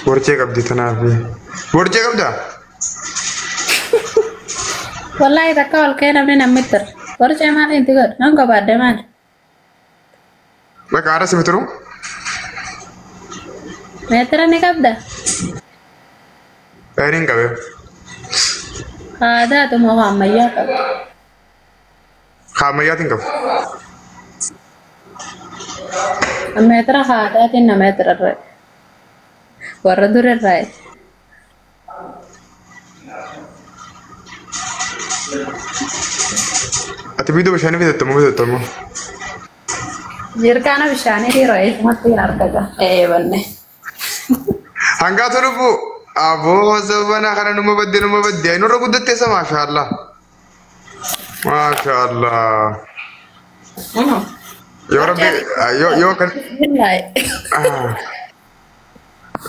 Borcee qabdi tanaafi. Borcee qabdaa? Wallaahi takka ol ka'ee namni namni tir. Borcee maal inti godhu? Nan qabaadde maal? Bakka haadha si mitiru? Meetira ni qabda? Hin qabee. Aadaatu moo ammayyaa qabda? Haa ammayyaatiin qabu. Meetira aadaatiin na meetira irra. Warra dur irraa. Ati biidoo bishaanii bitatte moo bitatte moo? Jirkaana bishaanii dhiiroo eessumatti hin argata. Ee banne. Hangaatu lubbu aboo zabana kana numa badde numa badde nurra guddatte isa maashaallah. Maashaallah. Yoo rabbi yoo kan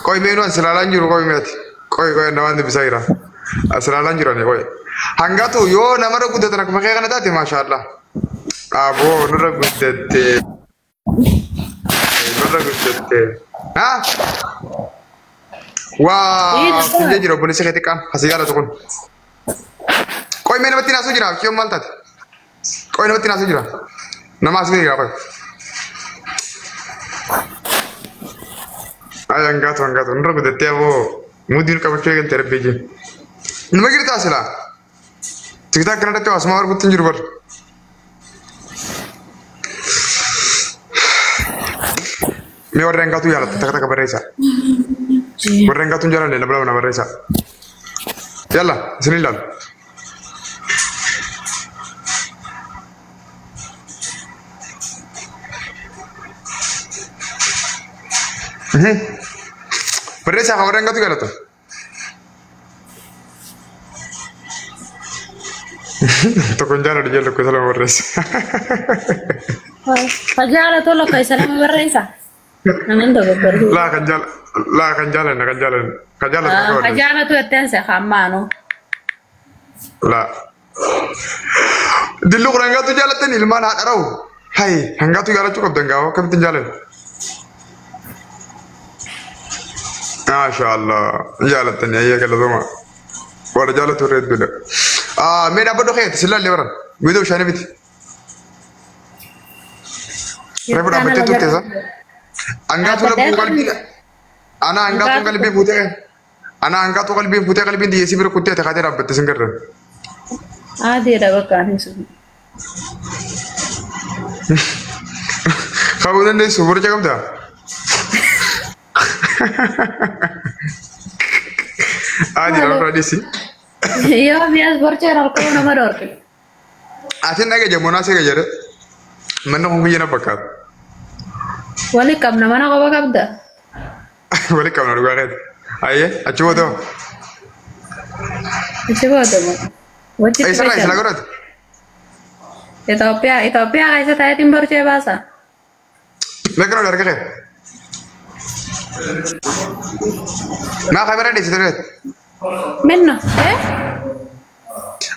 qoy meenu as ilaalaa jiru qoy meeti. Qoy qoy namaan dubbisaa jira. As ilaalaa jiru ani qoy. Hangaatu yoo namarra guddatan akkuma kee kana taate maashaallah. Aboo nurra guddatte. Nurra guddatte. Haa? Waa sinjee jira obboleessi kee xiqqaan asii jaalatu kun. Qoy mee namatti naasuu jira kiyoon maal taate? Qoy namatti naasuu jira. Nama asii jira qoy. Ay hangaatu hangaatu nurra guddattee aboo mudiin qabachuu eegalte rabbii jee. Numa jirtaa silaa? Tiktaak kanarratti waasuma arguutti hin jiru bar. Mee warri hangaatu jaalatta takka takka barreessaa. Warri hangaatu hin jaalanne lama lama barreessaa. Yalla isin ilaalu. Barreessaa kan warri hangaatu jaalata. Tokko hin jaaladhu jee lakkoofsa lama barreessa. Jaalatu lakkoofsa lama barreessa. Naman dogoggoruu. Laa kan jaala laa kan jaalanne kan jaalanne kan jaalatu kan barreessa. Jaalatu jetteen se hammaanu. Laa. Dillu kun hangaatu jaalatan ilmaan haadha rawu. Hai hangaatu jaalachuu qabdan gaafa akkamitti hin jaalanne. Maashaallah jaalatani ayyee galatoma. Warra jaalatu irra hedduudha. Mee dhaabbadhu keeti silaallee baran. Guutuu bishaanii miti. Reefu dhaabbattee turte isa. Hangaatu lubbuu qalbii ana hangaatu qalbii fuutee ana hangaatu qalbii fuutee qalbiin xiyyeessii bira kuttee ati kaatee dhaabbatte sin garran. Adiidha bakka ani sun. Qabuu dandeessu boricha qabdaa? Adiidha ofirraa dhiisi. Yoo mi'as borcee harkuu nama dhorke. Ati naga jedhamu naa seega jedhe. Manni kun kiyya na fakkaata. Wali qabna mana qofa qabda. Wali qabna dhugaa keeti. Ayyee achi booda. Achi booda moo? Wajji Eessarraa eessa godhate? Itoophiyaa Itoophiyaa keessa taa'eetiin borcee baasa. Meeqa nu arga kee? Maa kameraa dheessite ture? Minna eh?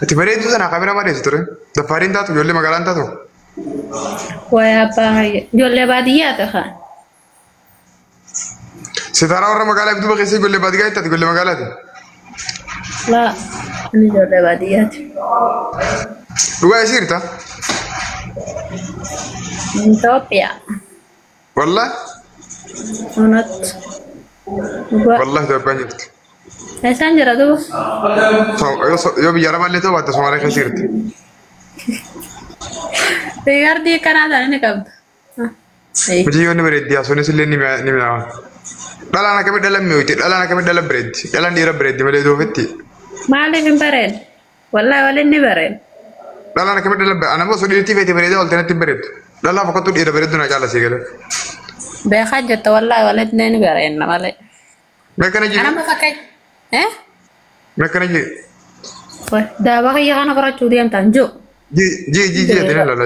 Ati bareedduu sana kameraa maa dheessite ture? Daffaariin taatu ijoollee magaalaan taatu? Wayi abbaa hayya. Ijoollee baadiyyaa ta'a. Sitaaraa warra magaalaa duuba keessa ijoollee baadiyyaa taate ijoollee magaalaati. Laa ani ijoollee baadiyyaati. Dhugaa isii jirta? Itoophiyaa. Wallah Onat. Dhugaa. wallah Itoophiyaan jirti. Eessaan jira duuba? Yoo biyya arabaa illee ta'u baatte Somaaliyaa keessa jirti. Rigaardii akkanaa ta'an ni qabda. Mucayyoon ni bareeddi haasawnis illee ni mi'aawa. Dhalaan akkamitti dhala mi'ooti? Dhalaan akkamitti dhala bareeddi? Dhalaan dhiira bareeddi malee doofitti. Maaliif hin bareedne? Wallaahi waliin ni bareedne. Dhalaan akkamitti dhala bareeddi? Anammoo osoo dhiirtii feete bareedee oolte natti hin bareeddu. Dhalaa fokkattuu dhiira bareeddu na caala sii galee. Beekaa jetta wallaahi waliin ni bareedna malee. Mee akkana jiru? Anammoo fakkeenya. Eh? Mee akkana jiru? Daabaa kiyya kana fudhachuu deemtaan jiru. Ji ji ji ji jettee lala.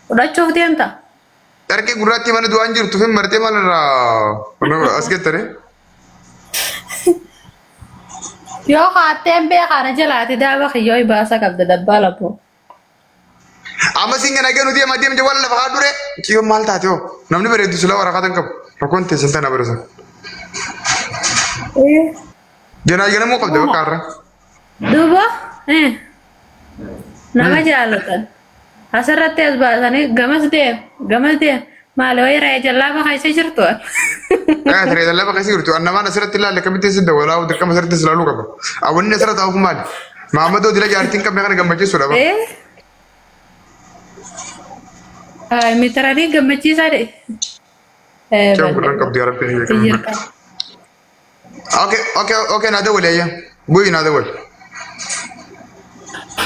Fudhachuuf deemta. Carqii gurraattii mana du'aan jirtu fi martee maal irraa as gettare? Yoo kaatteen beekaana jalaati daabaa kiyyoo baasa qabda dabbaa labboo. Amma siin kana ganu deema deema jawwaala lafa haa dure. Kiyyoo maal taate hoo? Namni bareeddu silaa waraqaa tan qabu. Rakkoon teessan tana bareessa. Janaa jedhamuu qabda bakka har'a. Duuba nama jaalatan asirratti as baasanii gamas deem gamas deem maali wayii re'ee jallaaba keessa jirtu. Re'ee jallaaba keessa jirtu annamaan asirratti ilaalle akkamittiin si dawwalaa dirqama asirratti si ilaaluu qaba. Awwanni asirra taa'uuf maali? Maammadoo dila jaartiin qabne kana gammachiisuudha. Mitiranii gammachiisaa de. Ce'uun gurraan qabdu yaa rabbi. Okay, okay, okay, naa dawwali ayya. Bu'ii naa dawwali.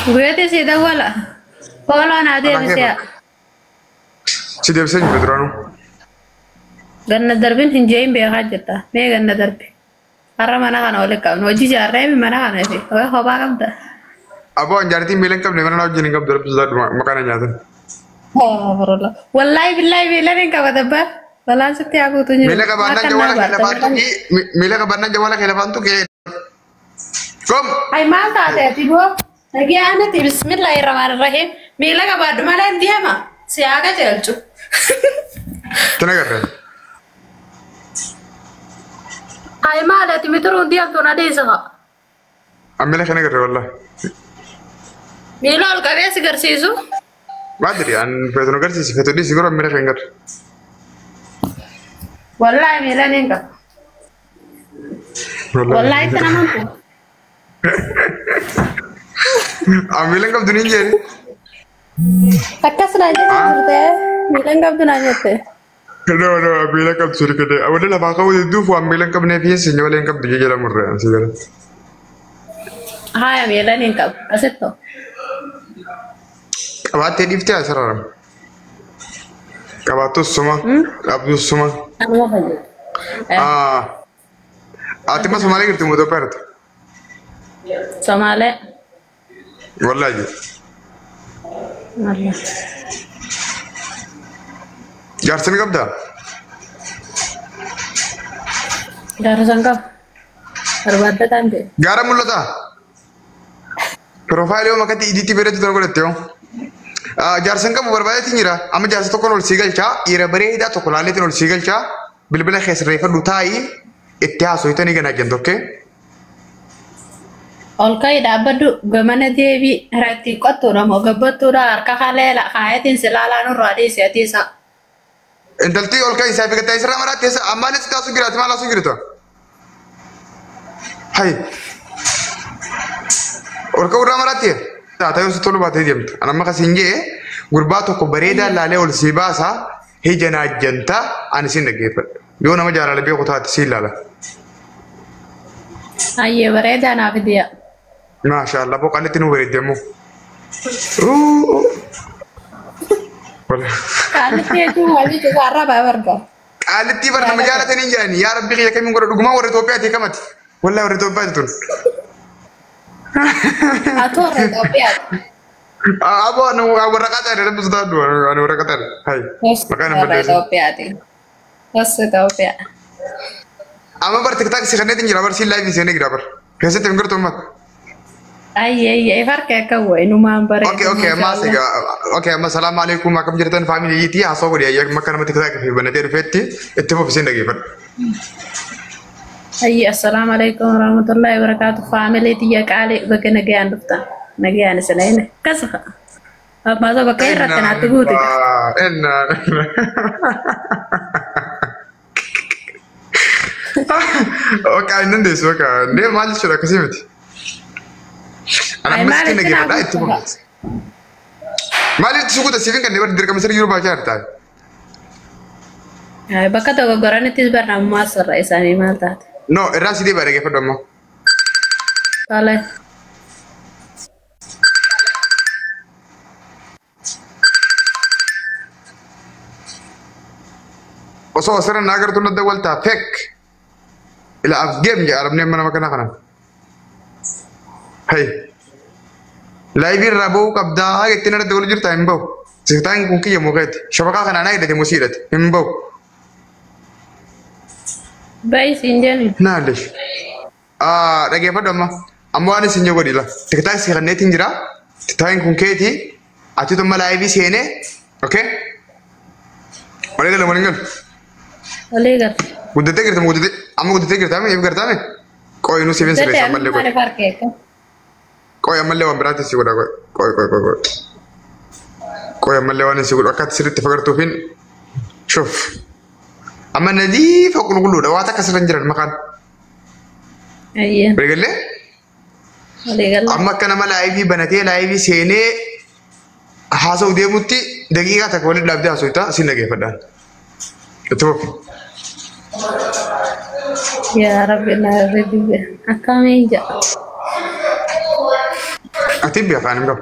Guyyaatti si dawwala. Fooloo naa deebisee. Si deebisee jiru duraanuu. Ganna darbin hin jeeyin beekaa jirta. Mee ganna darbi. Har'a mana kana waliin qabnu. Hojii ijaarree mana kana fi kophaa qabda. Aboo an jaartiin miila hin qabne mana naa wajjin hin qabdu rabbi sodaadhu maqaa na nyaatan. Wallaahi billaahi miila hin qabata baa. Balaan sitti haa guutu jiru. Miila qabaannaan jawwaala kee lafaan tuqii miila qabaannaan jawwaala kee lafaan tuqii. Kom. Ay maal taate ati boo? Nagiyaanati bismillaahi rahmaani rahiim. Miila qabaadhu malee hin deema. Si haa qajeelchu. Tana garra. Ay maal ati mitiruun deemtu na dhiisa. Miila kana garra wallaahi. Miila ol qabee si garsiisu. Baadiri an feetu nu garsiisi feetu dhiisi garuu miila kan garra. Wallaahi miila ni qaba. Wallaahi itti naman tu. Miila hin qabdu ni jedhi. Akkas naa jette turte. Miila hin qabdu naa jette. No, no, miila qabdu sirri kenne. Wanti lafaa qabu dudduuf waan miila hin qabneef hin malee hin qabdu jedhamu irraa si gara. Haaya miila ni qabu. Asittoo. Qabaattee dhiiftee asirra. Qabaattus suma. Qabdus suma. Anuma fayyadu. Ati ma Somaalee jirti moo Itoophiyaa jirti? Somaalee. Wallaahi. Jaarsa ni qabdaa? Jaarsa hin qabu. Barbaaddataan ta'e. Gaara mul'ataa? Piroofaayilii yoo makatti idiitti bareedu tan godhatte yoo. Jaarsa hin qabu barbaadeetiin jira. Amma jaarsa tokkoon ol sii galchaa. Dhiira bareedaa tokko laaleetiin ol sii galchaa. Bilbila keessa reeffadhu taa'ii itti haasofitanii ganaa jentu okkee. Ol ka'ii dhaabbadhu gamana deebii irratti qottuudha moo gabbattuudha harka kaleela kaayatiin si laalaa nurraa dhiisi ati isa. Intalti ol ka'ii isaa fi gataa isirraa maraatti eessa ammaalee si taasuu jiraati maal haasuu jirta? Hayi. Ol ka'uu irraa maraatti taata yoo si tolu baatee deemta. Ani amma kasiin jee gurbaa tokko bareedaa laalee ol sii baasa hija naajjanta ani siin dhaggeeffadha. Yoo nama jaalala beeku taate siin laala. Ayyee bareedaa naaf diya. Maashaallah boqallitti nu bareedde ammoo. Qaalitti jechuun maal jechuudha arrabaa barga. Qaalittii bar nama jaalatanii jedhani yaa rabbi kiyya kamiin godha dhugumaa warra Itoophiyaati kamati. Wallahi warra Itoophiyaati tun. Atu warra Itoophiyaati. Aboo ani warra Qaxaari rabbi sodaadhu ani warra Qaxaari. Hayi. Maqaan nama Warra balleessu. Itoophiyaati. Gosa Itoophiyaa. Amma bar tiktaak si kanneetiin jira bar siin laayivii seenee jira bar. Keessatti hin gartuu ummata. Ayyee ayyee farka akka wayinumaan bareedu. Okay, okay, amma siga okay, amma salaamu alaikum akkam jirtan faamilii ti haasoo godhi ayyaa makka nama tiktaak fi banatee dhufeetti itti fufisiin dhageeffadhu. Ayyee assalaamu alaikum warahmatullahi wabarakatuh. Faamilii tiyya qaalii baga nagayaan dhuftan. Nagayaan isin ayine. Kasa. Abbaa saba bakka irratti naatti guute. Inna. Okay, inni dandeessu bakka. Nee maal jechuudha akkasii miti. Ana Ay, ammas maal kenna itti geeffadhaa naa itti guutu? fufi. Maal itti suguuta siif hin kenne bar dirqama sirrii jiru baachaa jirta. Ay, bakka dogoggoranittis barnaamumaa sirra isaanii maal taate? No, irraa si deebi'a dhaggeeffadhu ammoo. Tole. Osoo asirra naa agartu na dawwaltaa fek. Ila afgeem jedha arabni amma nama kana kanan. Hay. Laayivii irraa ba'uu qabdaa haga ittiin irratti wal jirtaa hin ba'u. Siktaan kun kiyya mukeeti. Shabaqaa kanaa naa hidhate musii hidhate hin ba'u. Bayi siin jennu. Naalish. Dhaggeeffadhu amma. Amma waan isin jedhu godhi la. Tiktaak si kanneetiin jira. Tiktaan kun keeti. Ati tumma laayivii seenee. Okay? Walii gala walii galu. Walii gala. Guddatee jirta guddatee amma guddatee jirta if gartaame. Qoy nu siifin sirreessa ammallee qoy. Maaliif harka eegga? Qoy ammallee waan biraatti si godha qoy. Qoy qoy qoy qoy. Qoy ammallee waan si godhu akka ati sirriitti fagartuufin shuf. Amma nadiifa qulqulluudha waan takka sirra hin jiran maqaan. Ayyee. Waliigallee? Waliigalee. Amma akka nama laayivii banatee laayivii seenee haasa'u deemutti daqiiqaa takka waliin dhaabdee haasofta sin dhageeffadhaan. Itti fufi. Yaa Rabbi na rabbi akkamii jedha. Ati biyya afaan hin qabu.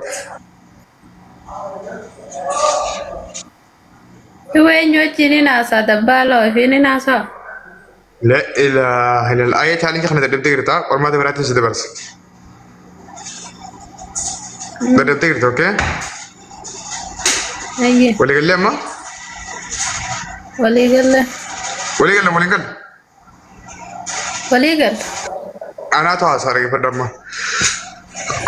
Duba eenyu wajjin hin haasaa dabbaaloo ofiin hin haasaa. La ilaaha illallah. Ayya chaalenjii kana dadhabdee jirta. Qormaata biraatiin si dabarsa. Dadhabdee jirta, okay? Ayyee. Waliigallee amma? Waliigalee. Waliigalle waliigalle. Waliigalee. Anaatu haasaa dhaggeeffadhu amma.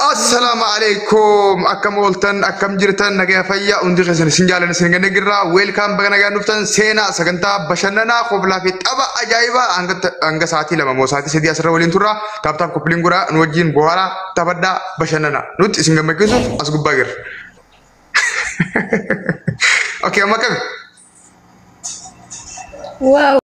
Assalaamu alaikum. Akkam ooltan, akkam jirtan, nagaya fayyaa hundi keessan isin jaalan isin ganne girraa. Weelkaam baga nagaan dhuftan seenaa sagantaa bashannanaa koblaa fi tapha ajaa'ibaa hanga sa'aatii 2 moo sa'aatii 3 asirra waliin turra. Taaptaaf kopliin guraa nu wajjin bohaaraa taphadhaa bashannanaa. Nuti isin gammachiisuuf as gubbaa jirra. Okay, amma akkami? Waaw.